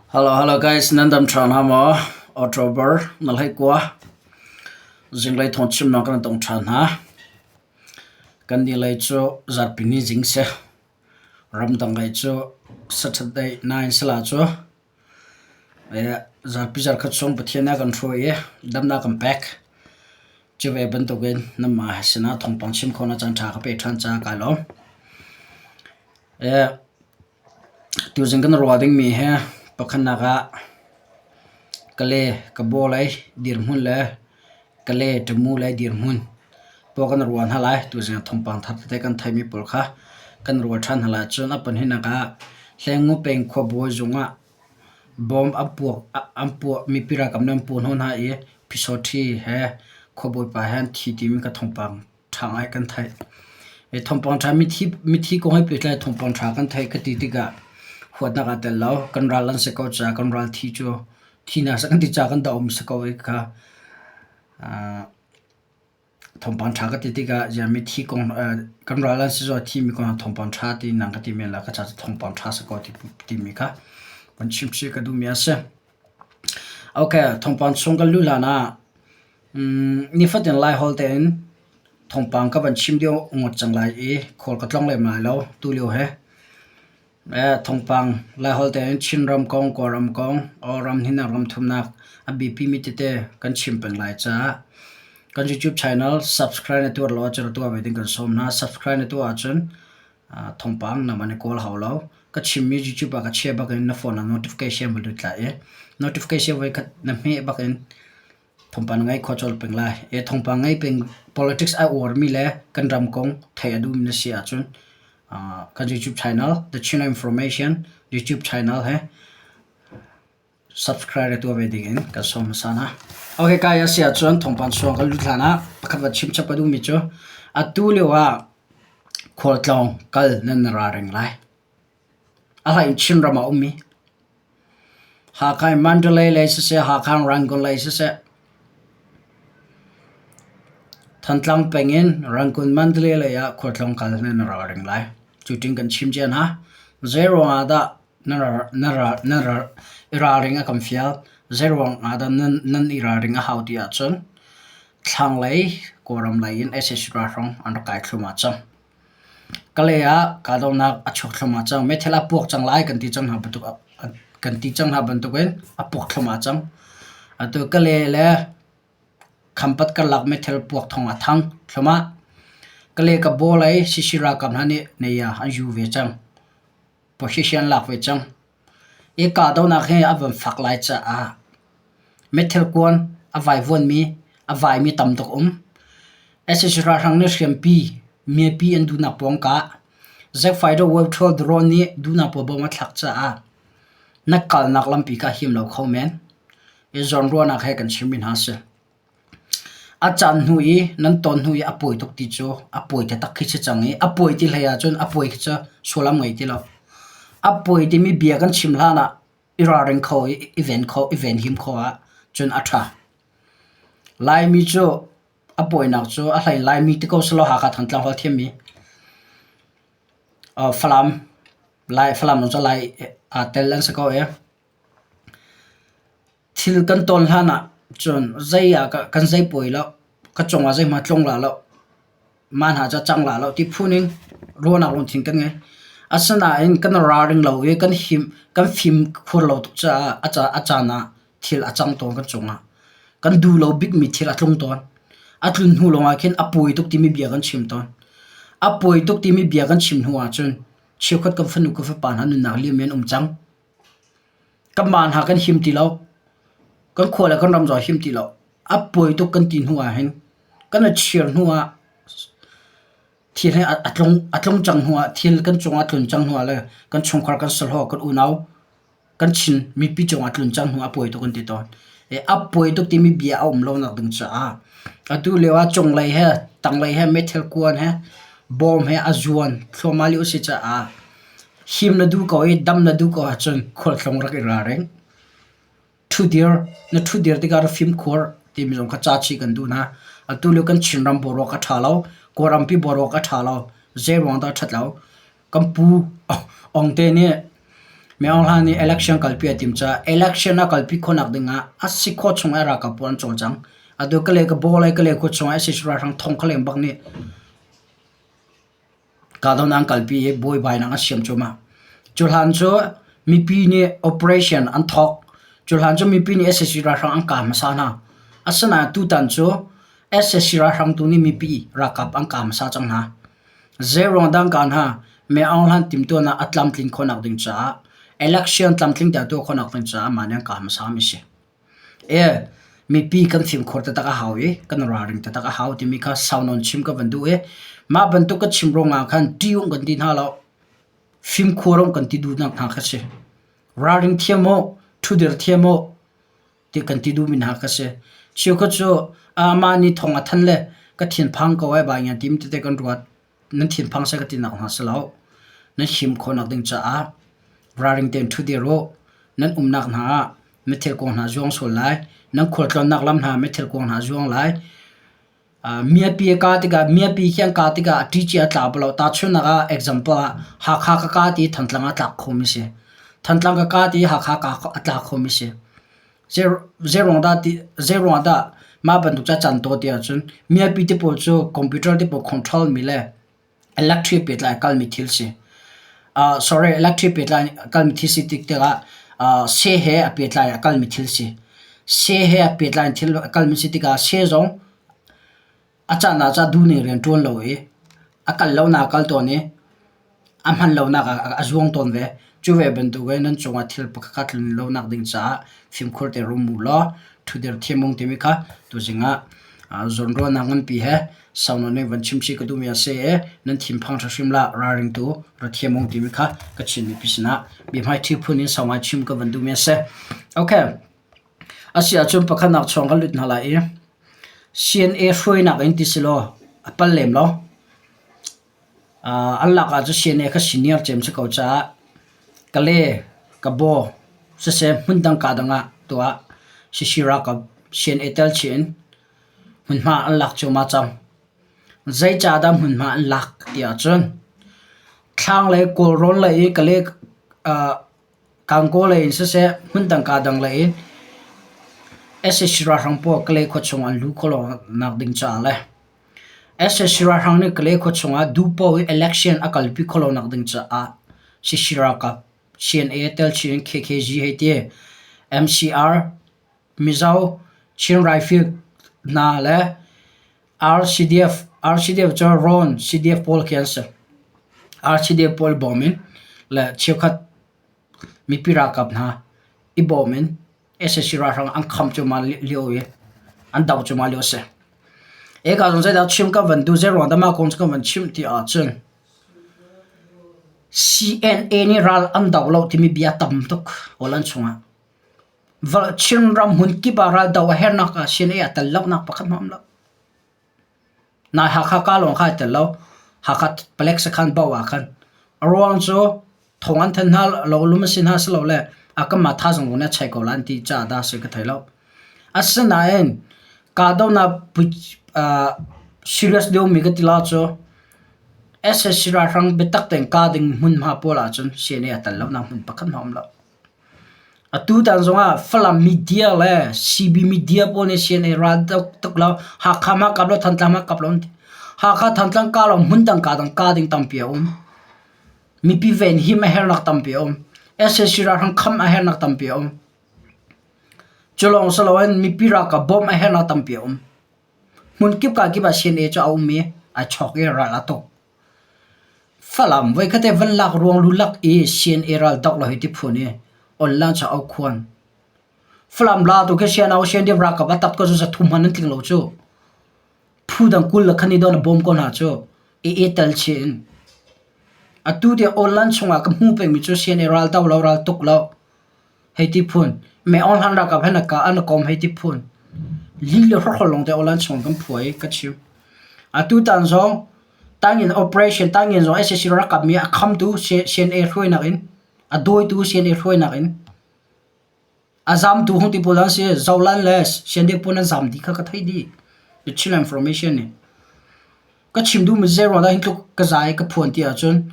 Hello hello guys nan dam ṭha hna maw? October na hlei kua zinglei thawngchimnak kan tong ṭhan hna. Kan ni lei cu zarhpi ni zing si. Ramdang lei cu Saturday 9 sala cu zarhpi zarkhat chung Pathian a kan hruai i damnak kan pek. Cu ve bantukin nanmah sinah thawngpang chim khawhnak caan ṭha ka pek ṭhan caah kai lawm. Tuzing kan ruah dingmi hi pakhatnak ah Kale Kabaw lei dirhmun le Kale Tamu lei dirhmun pawl kan ruah hna lai. Tuzing ah thawngpang thar tete kan theihmi pawl kha kan ruah ṭhan hna lai. Cun a pahnihnak ah Hlengmu peng khuabawi zung ah bomb an puak an puah mipi ralkap nih an puah hnawh hna i Pyisaw-ṭhi he khuabawipa he an thi timi ka thawngpang ṭha ngai kan theih. Thawngpang ṭha mithi kong he pehtlai thawngpang ṭha kan theih ka ti tikah huatnak aa tel lo. Kan ral an si ko caah kan ral thi cu thi hna seh kan ti caah kan dohmi si ko i kha thawngpang ṭha ka ti tikah ziah mithi kong kan ral an si zong ah thimi kong ah thawngpang ṭha ti nang ka ti men lai ka ca cu thawngpang ṭha si ko timi kha van chim chih ka duhmi a si. Okay, thawngpang chung kan luh hlan ah Nifatin Laiholh tein thawngpang ka van chim deuh ngawt cang lai i khual ka tlawng lem lai lo tulio hi. Thawngpang Laiholh tein Chinram kong, Kawlram kong, ram hninak ram thumnak a biapimi tete kan chim peng lai caah kan YouTube channel subscribe na tuah lo ahcun a tuah ve ding kan sawm hna. Subscribe na tuah ahcun thawngpang nangmah nih kawl hau lo. Ka chimmi YouTube ah ka chia bakin na phone ah notification va lut lai i notification voikhat na hmeh bakin Thawngpang na ngei kho colh peng lai. E thawngpang ngei peng politics ai uarmi le kan ram kong theih a duhmi na si ahcun kan YouTube channel The Chin Information YouTube channel he subscribe tuah ve ding in kan sawm hmasa hna. Okay kai a si ahcun thawngpang suang kan lut hlan ah pakhat va chim chap ka duhmi cu atu lio ah khualtlawng kal nan ra reng lai. A hlei in Chinram ah a ummi Hakha in Mandalay lei siseh, Hakha in Rangoon lei siseh, Thantlang peng in Rangoon Mandalay lei ah khualtlawng kal nan i ralring lai. Cutin kan chim cia hna. Zeiruang ah dah nan i ralring a kan fial? Zeiruang ah dah nan i ralring a hau ti ahcun thlanglei Kawlram lei in sac ralhrang an rak kai thluahmah cang. Kalay ah kahdohnak a chuak thluahmah cang. Meithal a puak cang lai kan ti cang hna bantuk kan ti cang hna bantukin a puak thluahmah cang. Atu Kalay le Khampat karlak meithal puak thawng a thang thluahmah. Kalay ka baw lei CC ralkap hna nih neiya an yu ve cang. Position an lak ve cang. Hi kahdohnak hi a van fak lai caah meithal kuan a vaivuanmi a vaimi tam tuk um. Sac ralhrang nih hriampi mipi an duhnak pawngkah Jet fighter World drone nih duhnak pawl bom a thlak caah na kalnak lampi kha a him lo kho men. Hi zawnruahnak he kan chimmi hna a si. A caan hnu i nan tawn hnu i a pawi tuk ti cu a pawi taktak khi si cang i a pawi ti hlei ahcun a pawi khi cu sullam ngei ti lo. A pawi timi bia kan chim hlan ah i ralring kho i i ven kho i venhim kho ahcun a ṭha. Laimi cu a pawinak cu a hlei Laimi ti ko selaw Hakha Thantlang holh thiammi Falam Lai Falam zong cu Lai aa tel an si ko i Thil kan tawn hlan ah cun zei ah kan zei puai lo, ka cungah zeihmanh a tlung la lo, mah hna cu a cang la lo ti phun in ruahnak lungthin kan ngei. Asinain kan ralring lo i kan him kan fimkhur lo tuk caah a caan ah thil a cang tawn kan cungah. Kan duh lo bikmi thil a tlung tawn. A tlun hnu lawngah khin a pawi tuk timi bia kan chim tawn. A pawi tuk timi bia kan chim hnu ahcun cheukhat kan fanu kan fapa hna nunnak liam in an um cang. Kanmah hna kan him ti lo. Kan khua le kan ram zong a him ti lo. A pawi tuk kan ti hnu ah hin kan i chir hnu ah thil hi a tlung a tlung cang hnu ah thil kan cungah a tlun cang hnu ah le kan chungkhar kan sahlawh kan unau kan Chin mipi cungah a tlun cang hnu ah a pawi tuk an ti tawn. A pawi tuk timi bia a um lonak ding caah atu lio ah cunglei he tanglei he meithal kuan he bawm he a zuan thluahmah lio a si caah Him na duh ko i dam na duh ko ahcun khualtlung rak i ralring. Ṭhudir, na ṭhudir tikah rak fimkhur timi zong kha ca chih kan duh hna. Atu lio kan Chinram boruak a ṭha lo, Kawlrampi boruak a ṭha lo, zeiruang dah a ṭhat lo. Kan pu Ong te nih. Min Aung Hlaing nih election kalpi a timh caah election a kalpi khawhnak ding ah a si khawh chung ah ralkap pawl an cawlcang. Atu Kalay ka baw le Kalay khua chung ah sac ralhrang thong kha leng bak nih kahdohnak an kalpi i buaibainak an siam cuahmah. Cu hlan cu mipi nih operation an thawk. Cu hlan cu mipi nih sac ralhrang an kah hmasa hna. Asinain tutan cu sac ralhrang tu nih mipi ralkap an kah hmasa cang hna. Zeiruang dah an kah hna? Min Aung Hlaing timhtuahnak a tlamtlin khawhnak ding caah election tlamtling te a tuah khawhnak ding caah mah nih an kah hmasa mi a si. E, mipi kan fimkhur taktak a hau i kan ralring taktak a hau timi kha sau nawn chim ka van duh i mah bantuk ka chim ruangah khan ṭih kan ti hna lo. Fimkhur um kan ti duhnak hna kha si. Ralring thiam u, ṭhudir thiam u ti kan ti duhmi hna kha si. Cheukhat cu amah nih thawng a thanh le ka thinphang ko ai bai ngan tim tete kan ruat. Nan thinphang seh ka tinak hna si lo. Nan him khawhnak ding caah ralring tein ṭhudir u. Nan umnak hna ah mithil kuang hna zuang sual lai. Nan khualtlawnnak lam hna mithil kuang hna zuang lai. Miapi a ka tikah miapi khi an ka tikah a ṭici a tla bal lo. Tahchunhnak ah example ah Hakha ka ka ti i Thantlang a tlak khomi si. Thantlang ka ka ti i Hakha ka a tla khomi si. Zeiruang dah ti zeiruang dah mah bantuk ca can taw ti ahcun miapi te pawl cu computer te pawl control mi le electric pehtlai a kalmi thil si. Sorry, electric pehtlai a kalmi thil si tik tikah seh he a pehtlai a kalmi thil si. Seh he a pehtlai thil a kalmi si tikah seh zong A caan ah ca duh ning rian ṭuan lo i a kal lonak a kal tawn i a hman lonak ah a zuang tawn ve. Cu ve bantukin nan cungah thil pakhatkhat tlun lonak ding caah fimkhur te rum u law ṭhudir thiam ung timi kha tuzing ah zawnruahnak nganpi he sau nawn in van chimchih ka duhmi a si i nan thinphang hrimhrim hlah ralringtu ra thiam ung timi kha ka Chin mipi sinah biahmaiṭhi phun in sau ngai chim ka van duhmi a si. Okay. A si ahcun pakhatnak chung kan lut hna lai i CNA hruainak in ti si law a pal lem lo. An lak ah cun CNA kha senior cem si ko caah Kale, Kabaw siseh hmundang kaa dang ah tuah Sisi ralkap CNA tel chih in hmunhma an lak cuahmah cang. Zeicahdah hmunhma an lak ti ahcun thlanglei Kawlrawn lei i Kale Gangaw lei in siseh, hmundang kaa dang lei in sac ralhrang pawl Kalay khua chung an luh khawh lonak ding caah le sac ralhrang nih Kalay khua chung ah duhpoh in election a kalpi khawh lonak ding caah sac ralkap CNA telchin in KKG hei ti, MCR, Mizo, Chin Rifle hna le RCDF, RCDF cu Rawn CDF pawl khi an si. RCDF pawl bawm in le cheukhat mipi ralkap hna i bawm in sac ralhrang an kham cuahmah lio i an doh cuahmah lio a si. Eka zong zeidah chim kan van duh, zeiruang dah mah kong cu kan van chim ti ahcun CNA nih ral an do lo timi bia tam tuk Holland chungah. Chinram hmun kip ah raldoh a herhnak ah CNA aa tel lonak pakhat hmanh a um lo. Nai Hakha ka lawng kha ai tel lo. Hakha palek sakhan paoh ah khan. A ruang cu thong an thanh hna lo, lum a si hna silole a kanmah thazaang zong nih a cheih ko lai an ti caah dah a si ka thei lo. Asinain kahdohnak serious deuhmi ka ti la cu sac ralhrang biatak tein kah ding hmunhma pawl ahcun CNA aa tel lonak hmun pakhat hmanh a um lo. Atutan zongah Falam media le CB media pawl nih CNA ral tuk lo Hakha mah kap lo Thantlang mah kap lo an ti. Hakha Thantlang kah lo hmundang kah dang kah ding tampi a um. Mipi venhim a herhnak tampi a um. Sac ralhrang kham a herhnak tampi a um. Cu lawng si loin mipi ralkap bawmh a herhnak tampi a um. Hmunkip ka kip ah CNA cu a um i ai chawk i ral a tuk. Falam voikhat te van lak ruang lulak i CNA ral doh lo hi ti phun i online cha au khuan. Falam la tu khi CNA CNDF ralkap a tak ko cu zathum hman an tling lo cu. Phu dang kul le khan i don a bawm ko hna cu. I e tel chin. Atu te online chungah ka hmu pengmi cu CNA ral do lo ral tuk lo. Hei ti phun. Me online ralkap he na ka an kom hei ti phun. Li le hrokhol lawng te online chung kan phuai ka chim. Atu tan zong tangin operation tangin zong sac ralkap mi a khamtu CNA hruainak in a dawitu CNA hruainak in a zamtu hung ti pawl an si Zolan le CNDF pawl an zam dih kha ka theih dih. The Chin information nih. Ka chim duhmi zei ruang dah hin tluk ka zai ka phuan ti ahcun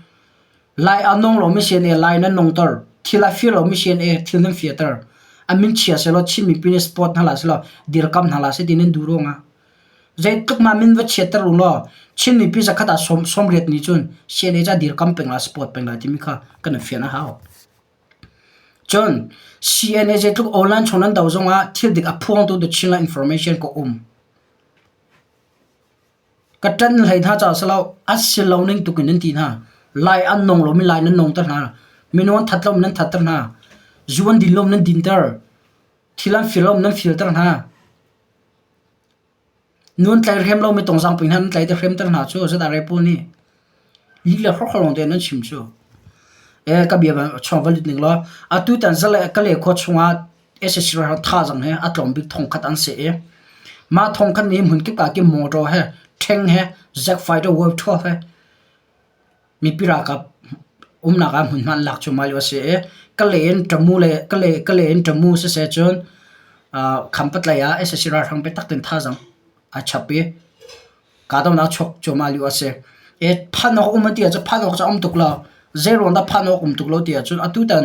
Lai a nung lomi CNA lai nan nungter. Thil a fir lomi CNA thil nan fiater. A min chia sehlaw Chin mipi nih support hna hlah sehlaw dirkamh hna hlah seh ti nan duh ruangah. Zeitluk mah min va chiatter u law Chin mipi zakhat ah 80 nih cun CNA ca dirkamh peng lai support peng lai timi kha kan i fian a hau. Cun CNA zeitluk online chung nan do zongah thil dik a phuangtu The Chinland Information ka um. Ka ṭanh hlei hna caah si lo, a si lo ning tuk in nan ti hna. Lai an nong lomi lai nan nongter hna. Minung an that lomi nan thatter hna. Zu an din lomi nan dinter. Thil an fir lomi nan filter hna. Nu an tlaihhrem lomi tongzang pui hna nan tlaihhremter hna cu zeidah pawl nih lih le hrawkhrol lawng te nan chim cu. Ee ka bia chuang va lut ning law atu tan zale Kale khua chungah sac ralhrang thazaang he a tlawm bik thongkhat an si i mah thongkhat nih hmunkip ah khin motor he ṭheng he jet fighter wave 12 he mipi ralkap umnak ah hmunhma an lak cuahmah lio a si i Kale in Tamu le Kale Kale in Tamu siseh cun Khampatlei ah sac ralhrang biatak tein thazaang aa chap i Kahdohnak chuak cuahmah lio a si. Phan awk um an ti ahcun phan awk cu a um tuk lo. Zeiruang dah phan awk um tuk lo ti ahcun atutan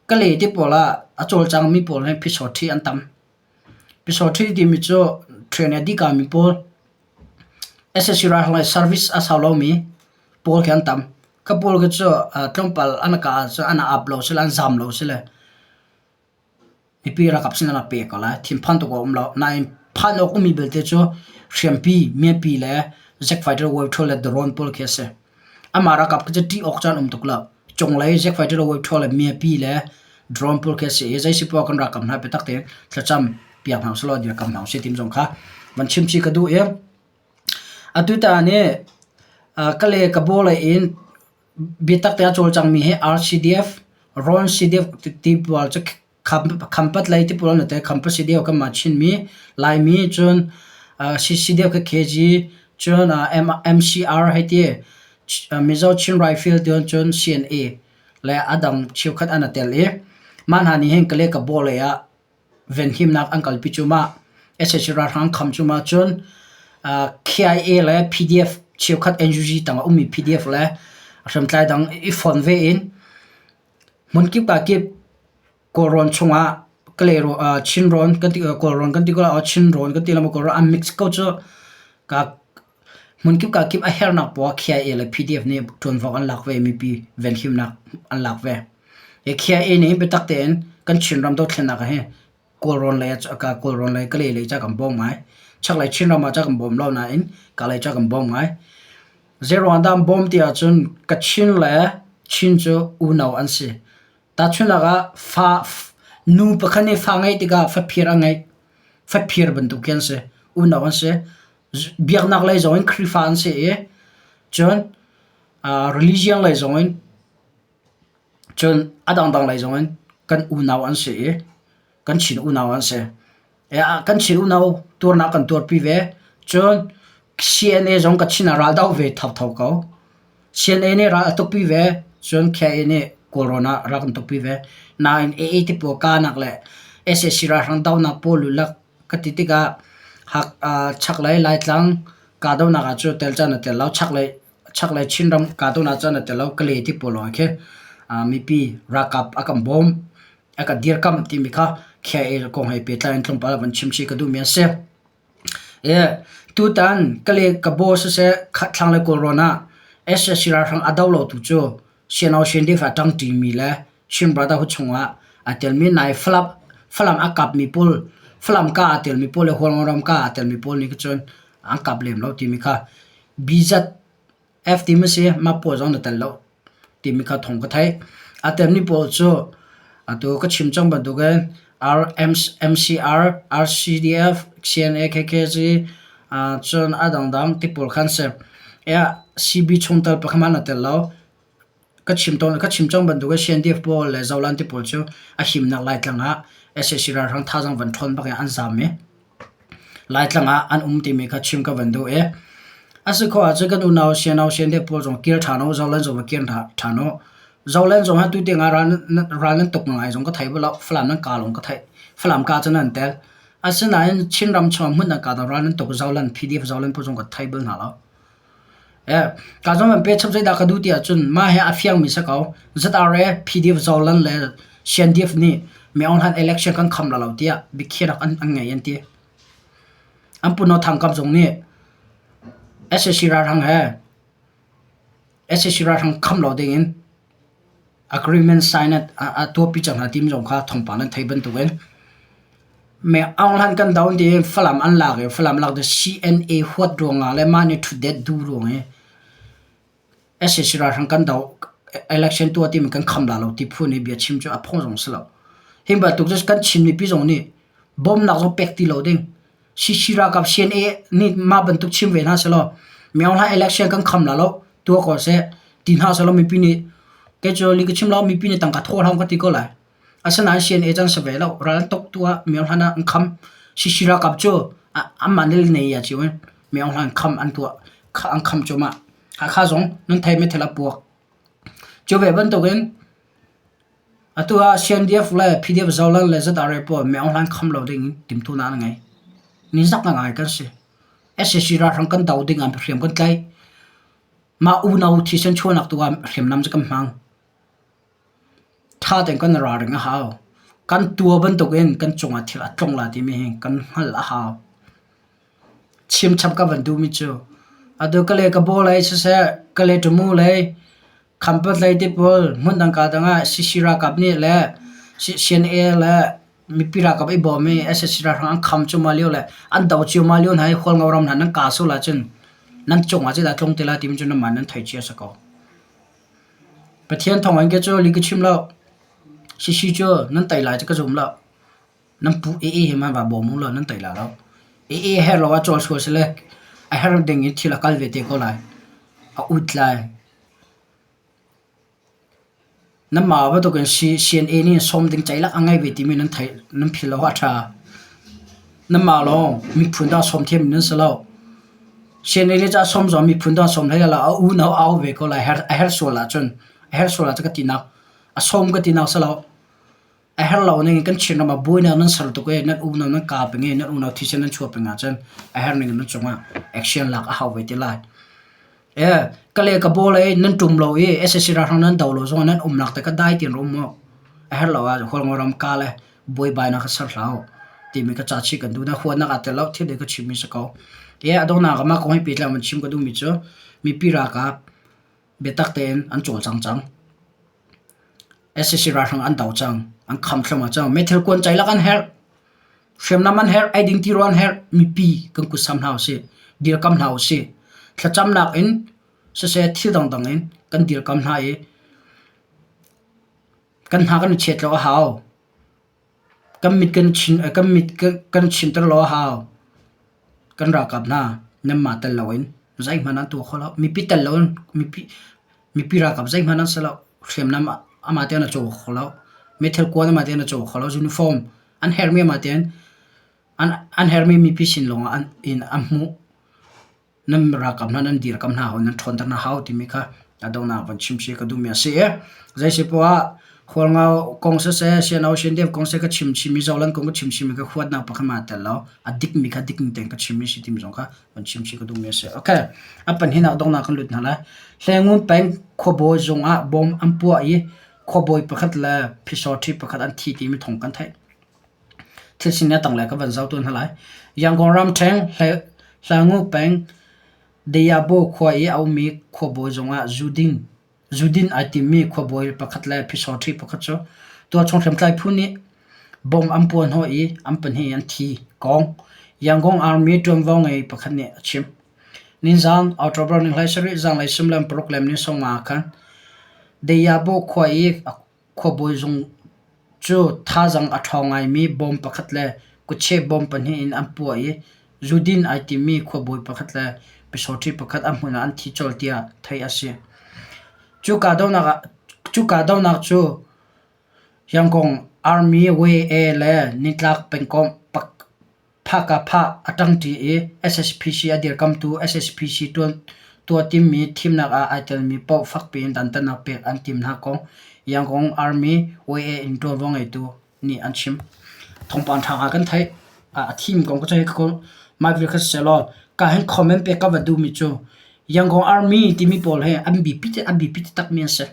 Kalay ti pawl ah a cawlcangmi pawl hi phisawṭhi an tam. Phisawṭhi timi cu train a dih kami pawl, sac ralhrang lei service a sau lomi pawl khi an tam. Kha pawl khi cu tlawmpal an kah ahcun an ap lo sile an zam lo sile Mipi ralkap sin an rak pek ko lai. Thinphan tuk awk a um lo. Nain phan awk ummi belte cu hriampi, miapi le jet fighter wave 12 le drone pawl khi a si. Amah ralkap khi cu ṭih awk caan um tuk lo. Cunglei jet fighter wave 12 le miapi le drone pawl khi a si i zei si poah kan ralkap hna biatak tein thlacam piak hna usih law dirkamh hna usih timi zong kha van chim chih ka duh i atutan hi Kale Kabaw lei in Biatak te a cawlcangmi hi RCDF, Rawn CDF ti pawl cu Khampat lei ti pawl an te Khampat CDF kanmah Chinmi, Laimi cun CCDF kha KG cun MCR hei ti Mizo Chin Rifle ti cun CNA le a dang cheukhat an i tel i mah hna nih hin Kale Kabaw lei ah venhimnak an kalpi cuahmah. Sac ralhrang kham cuahmah cun KIA le PDF cheukhat NUG tang a ummi PDF le hriamtlai dang i fon ve in hmunkip kakip Kawlrawn chungah Kalay Chinrawn kan ti Kawlrawn kan ti ko lai Chinrawn kan ti lai maw Kawlrawn an mix ko cu ka hmunkip kakip a hernak poah KIA le PDF nih ṭuanvo an lak ve mipi venhimnak an lak ve. KIA nih biatak tein kan Chinram dothlennak ah hin Kawlrawn lei ah Kawlrawn lei Kalay lei ca kan bawm ngai. Chaklei Chinram ah ca kan bawm lo nain Kalay ca kan bawm ngai. Zeiruang dah an bawm ti ahcun Kachin le Chin cu unau an si. Tahchunhnak ah fa nu pakhat nih fa ngeih tikah faphir a ngeih. Faphir bantuk khi an si. Unau an si. Biaknak lei zong in Khrihfa an si i cun religion lei zong in Cun a dangdang lei zongin kan unau an si i kan Chin unau an si. Kan Chin unau tuarnak kan tuarpi ve. Cun CNA zong Kachin ah ral doh ve thotho ko. CNA nih ral a tukpi ve. Cun KIA nih Kawlrawn ah ral kan tukpi ve. Nain AA ti pawl kahnak le sac ralhrang dohnak pawl lulak ka ti tikah chaklei Laitlang kahdohnak ah cu tel caan a tel lo. Chaklei Chaklei Chinram kahdohnak caan a tel lo Kalay ti pawl lawng khi mipi ralkap a kan bawm a kan dirkamh timi kha KIA kong he pehtlai in tlawmpal ah van chim chih ka duhmi a si. Tutan Kalay Kabaw siseh thlanglei Kawlrawn ah sac ralhrang a do lotu cu CNO CNDF a ṭangṭimi le Chin Brotherhood chungah aa telmi nai Falam Falam a kapmi pawl Falam ka aa telmi pawl le Hualngoram ka aa telmi pawl nih cun an kap lem lo timi kha BZF timi si mah pawl zong na tel lo timi kha thawng ka theih. A telmi pawl cu atu ka chim cang bantukin MCR, RCDF, CNA, KKG, cun a dangdang ti pawl kha an si. CB chungtel pakhat hmanh na tel lo. Ka chim tawn ka chim cang bantuk in CNDF pawl le Zoland ti pawl cu a himnak Laitlang ah sac ralhrang thazaang van ṭhawn bak in an zaam i Laitlang ah an um timi kha chim ka van duh i a si khawh ahcun kan unau CNO CNDF pawl zong kir ṭhan u Zoland zong va kir ṭhan u. Zoland zong hi atu tiang ah ral ral nan tuk ngai zong ka thei bal lo Falam nan ka lawng ka theih. Falam ka cu nan tel. Asinain Chinram chung ah hmun nan ka ral nan tuk Zoland PDF Zoland pawl zong ka thei bal hna lo. Ka zong an pe chap zeidah ka duh ti ahcun mah hi a fiangmi si ko. ZRA, PDF Zolan le CNDF nih Myo Hlan election kan kham la lo tiah biakhiahnak an ngei an ti. An pu No Thang Kap zong nih sac ralhrang he sac ralhrang kham lo dingin agreement sign a tuahpi cang hna timi zong kha thawngpang nan theih bantukin Me Aung Hlan kan down tiin Falam an lak i Falam lak cu CNA huat ruangah le mah nih ṭhutdet duh ruang i sac ralhrang kan doh election tuah timi kan kham la lo ti phu nih bia chim cu a phung zong si lo. Hi bantuk cu kan Chin mipi zong nih bawmnak zong pek ti lo ding. CC ralkap CNA nih mah bantuk chim ve hna sehlaw Me Aung Hlan election kan kham la lo tuah ko seh ti hna sehlaw mipi nih kei cu li ka chim lo mipi nih tangka thawh hlah ka ti ko lai. Asinain CNA cu an si ve lo. Ral an tuk tu ah Myo Hlan ah an kham. CC ralkap cu anmah nih nei a cio in Myo Hlan kham an tuah. An kham cuahmah. Hakha zong nan thei meithal a puak. Cu ve bantukin atu ah CNDF le PDF Zoland le ZRA pawl Myo Hlan kham lo ding in timhtuahnak an ngei. Nizak ngai kan si. Sac ralhrang kan do ding ah hriam kan tlaih. Mah unau thisen chuahnak tu ah hriamnam cu kan hmang. Ṭha tein kan ralring a hau. Kan tua bantukin kan cungah thil a tlung lai timi hi kan hngalh a hau. Chimchap ka van duhmi cu atu ka le ka baw lei siseh, ka le ṭamu lei, Khampat lei ti pawl hmundang kaa dang ah CC ralkap nih le CNA le mipi ralkap i bawm i sac ralhrang an kham cuahmah lio le an do cuahmah lio hna i Hualngo ram hna nan kaa sual ahcun nan cungah zeidah a tlung te lai timi cu nanmah nan theih cia a si ko. Pathian thawngin kei cu lih ka chim lo. Sisi cu nan tei lai cu ka zum lo. Nan pu AA he man va bawm u law nan tei lai lo. AA herh lo ah cawl sual sile a herh ding in thil a kal ve te ko lai. A ut lai. Nanmah bantukin CNA nih sawm ding ceilak a ngei ve timi nan theih nan philh lo a ṭha. Nanmah lawng miphun dang sawm thiam nan si lo. CNA nih cah sawm zong miphun dang sawm hlei lo a unau a au ve ko lai a herh sual ahcun a herh sual ahcun ka tinak a sawm ka tinak si lo. A herh lo ning in kan Chinram ah buainak nan ser tuk i nan unau nan kaa peng i nan unau thisen nan chuah peng ahcun a herh ning in nan cungah action lak a hau ve te lai. Ka le ka bawl i nan ṭum lo i sac ralhrang nan do lo zongah nan umnak te kha dai tein ra um u. A herh lo ah Hualngo ram ka le buaibainak kha ser hlah u timi ka ca chih kan duh. Na huatnak aa tel lo thil ding ka chimmi si ko. A donghnak ah mah kong hi pehtlai in chim ka duhmi cu mipi ralkap biatak tein an cawlcang cang. Sac ralhrang an do cang. An kham thluahmah cang. Meithal kuan ceilak an herh. Hriamnam an herh, eiding tirawl an herh, mipi kan kut sam hna usih, dirkam hna usih. Thlacamnak in siseh thil dangdang in kan dirkam hna i kan hna kan i chet lo a hau. Kan mit kan chin kan mit kan chinter lo a hau. Kan ralkap hna nanmah tel loin zeihmanh an tuah kho lo. Mipi tel loin mipi mipi ralkap zeihmanh an si lo. Hriamnam amah tein a caw kho lo. Meithal kuan amah tein a caw kho lo. Uniform an herhmi amah tein an herhmi mipi sin lawngah an in an hmuh. Nan ralkap hna nan dirkam hna hau nan ṭhawnter hna hau timi kha a donghnak van chim si ka duhmi a si i zei si poah Hualngo kong siseh CNO CNDF kong siseh ka chim chimmi Zoland kong ka chim chimmi ka huatnak pakhat ma tel lo a dikmi kha dik tein ka chimmi si timi zong kha van chim si ka duhmi a si. Okay. A pahnihnak donghnak kan lut hna lai. Hlengun peng khuabawi zung ah bom an puah i khuabawi pakhat le phisawṭhi pakhat an thi timi thawng kan theih. Thil sining a tanglei ka van zoh tuan hna lai. Yangon ramṭheng Hlangu peng Dayabo khua i a ummi khuabawi zungah zudin zudin ai timmi khuabawi pakhat le phisawṭhi pakhat cu tualchung hriamtlai phu nih bom an puah hnawh i an pahnih an thi kong Yangon Army ṭuanvo ngei pakhat nih a chim. Nizaan October ni 17 zanlei suimilam paruk le minung 15 ah khan Dayabo khua i Khuabawi zung cu thazaang a ṭhawng ngaimi bawm pakhat le kutcheh bawm pahnih in an puah i zudin ai timi khuabawi pakhat le pisawṭhi pakhat a hmun ah an thi colh tiah theih a si. Cu kahdohnak cu Yangon Army Way-A le Nitlak pengkomh Phakapha a ṭangṭi i SSPC a dirkamtu SSPC tuah timmi thimnak ah ai telmi paoh fakpi in dantatnak pek an tim hna kong Yangon Army YA in ṭuanvo ngeitu nih an chim. Thawngpang ṭha ngai kan theih. A thim kong ka ceih ko. Mah vial kha siseh law ka hin comment pek ka va duhmi cu. Yangon Army timi pawl hi an biapi an biapi takmi an si.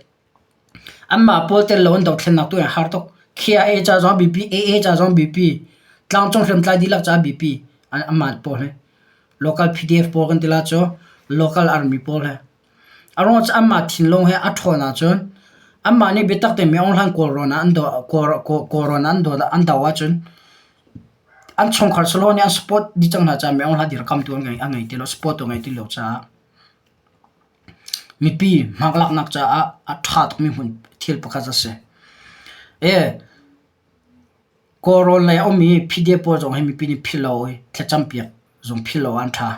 Anmah pawl tel lo in dothlennak tu hi a har tuk. KIA ca zong a biapi, AA ca zong a biapi, tlangcung hriamtlai dihlak ca a biapi anmah pawl hi. Local PDF pawl kan ti la cu local army pawl hi. A ruang cu anmah thinlung hi a ṭhawn ahcun anmah nih biatak tein Min Aung Hlaing Kawlrawn ah an doh Kawlrawn ah an doh an doh ahcun an chungkhar sahlawh nih an support dih cang hna caah Min Aung Hlaing dirkamtu an ngei an ngei ti lo support tu an ngei ti lo caah mipi hmaklaknak caah a ṭha tukmi hmun thil pakhat a si. Kawlrawn lei a ummi PDF pawl zong hi mipi nih philh lo i thlacampiak zong philh lo ah an ṭha.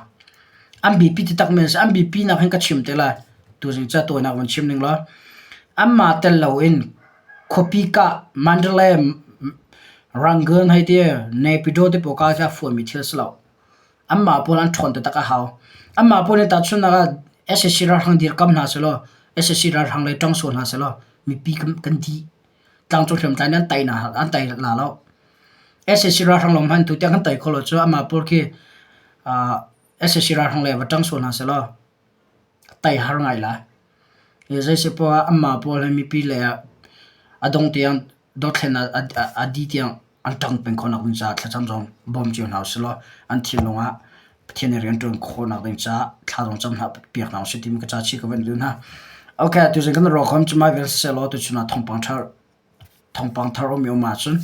An biapi taktak mi an si. An biapinak hin ka chim te lai. Tuzing ca tawinak van chim ning law. Anmah tel loin khuapi kah Mandalay, Rangoon hei ti Naypyidaw te pawl ka hi a fawnmi thil a si lo. Anmah pawl an ṭhawn taktak a hau. Anmah pawl nih tahchunhnak ah sac ralhrang dirkamh hna sehlaw sac ralhrang lei ṭang sual hna sehlaw mipi kan dih. Tlangcung hriamtlai nih an tei hna an tei hna lo. Sac ralhrang lawng hmanh tutiang kan tei kho lo cu amah pawl khi sac ralhrang lei va ṭang sual hna sehlaw tei har ngai lai. Zei si poah ah anmah pawl hi mipi lei ah a dong tiang dothlennak a dih tiang an ṭang peng khawh nak ding caah thlacam zong bawm cio hna usih law an thinlung ah Pathian nih rian ṭuan khawhnak ding caah thla zong cam hna piak hna usih timi ka ca chih ka van duh hna. Okay, tuzing kan ruah khom cu mai vial siseh law tuchun ah thawngpang thar thawngpang thar um i um ahcun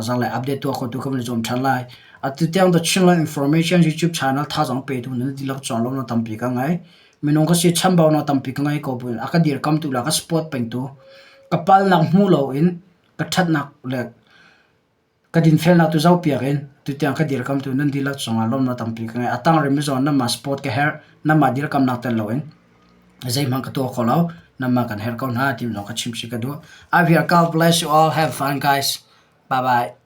zanglei update tuah khotu ka van i zuam ṭhan lai. Atu tiang The Chinland Information YouTube channel thazaang petu nan dihlak cawng lawmnak tampi ka ngei. Minung ka si chambaunak tampi ka ngei ko buin a ka dirkamtu le a ka support pengtu ka palnak hmu loin ka ṭhatnak le ka dinfelnak tu zohpiak in tutiang ka dirkamtu nan dihlak cungah lawmnak tampi ka ngei. A tang rihmi zong nanmah support ka herh. Nanmah dirkamnak tel loin zeihmanh ka tuah kho lo. Nanmah kan herh ko hna ti zong ka chim chih ka duh. I will God bless you all. Have fun guys. Bye bye.